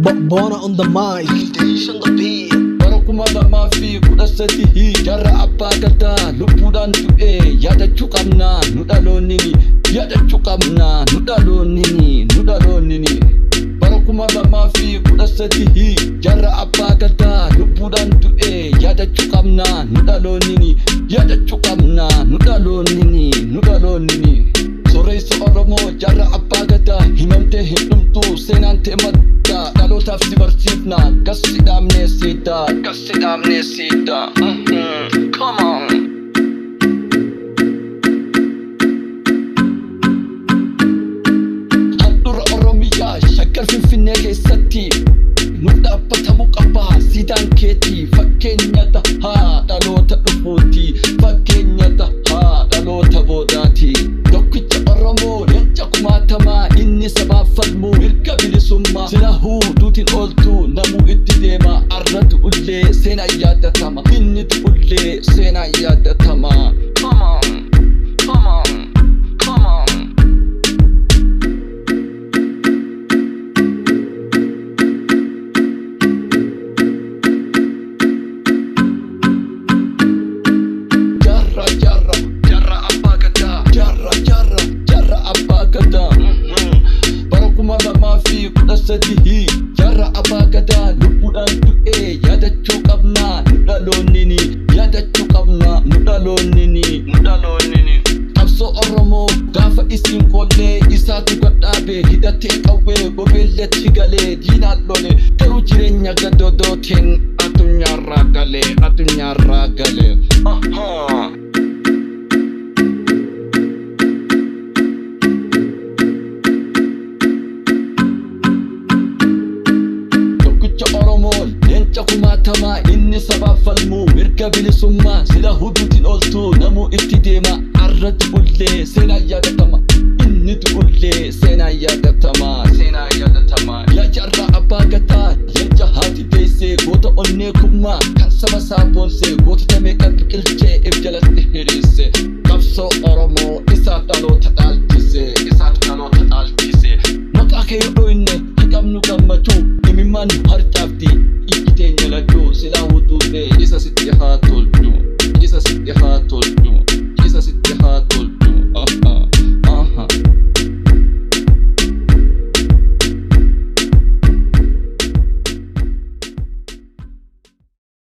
Bona on the mic. Days on the beat. Bara 2013 jaarraa abbaa gadaa lubbuudhaan du'e yaadachuu qabna nu dhaloonnini, yaadachuu qabna nu dhaloonnini, nu dhaloonnini. Bara 2013 jaarraa abbaa gadaa lubbuudhaan du'e yaadachuu qabna nu dhaloonnini, yaadachuu qabna nu dhaloonnini, nu dhaloonnini. Sooressa Oromoo jaarraa abbaa gadaa himamtee hin dhumtu, seenaan ta'e madda dhalootaaf si barsiifna, gassi dhaabnee siidaa, gassi dhaabnee siidaa. Come on. Handhuura Oromiyaa Shaggar Finfinnee keessatti nuuf dhaabbatamuu qaba siidaan keetii, fakkeenya tahaa dhaloota dhufuuti, fakkeenya tahaa dhaloota boodaati. Tokkicha Oromoo leenca kumaatamaa inni sabaaf falmuu mirga bilisummaa, silahuu duutiin ooltu namuu itti deema, arratu ullee seenaan yaadatama, inni ullee seenaan yaadatama. Come on, come on, come on. Jaarraa jaarraa jaarraa abbaa gadaa, jaarraa jaarraa jaarraa abbaa gadaa. Bara 2013 jaarraa abbaa gadaa lubbuudhaan du'e yaadachuu qabna nu dhaloonnini, yaadachuu qabna nu dhaloonnini, nu dhaloonnini. Qabsoo Oromoo gaafa isin qollee isaatu gadhaabe hidhatee qawwee gobeelletti galee diinaan lole, garuu jireenya gadodootiin addunyaarraa galee, addunyaarraa galee. Ahaa. Tokkicha Oromoo leenca kumaatamaa inni sabaaf falmuu mirga bilisummaa, sila huduutiin ooltu namuu itti deema, arratu ullee seenaan yaadatama, inni ullee seenaan yaadatama, seenaan yaadatama. Yaa jaarraa abbaa gadaa leenca haati deessee, goota onnee kummaa kan saba isaa boonsee, gootota meeqa biqilchee if jalatti hiriirse, qabsoo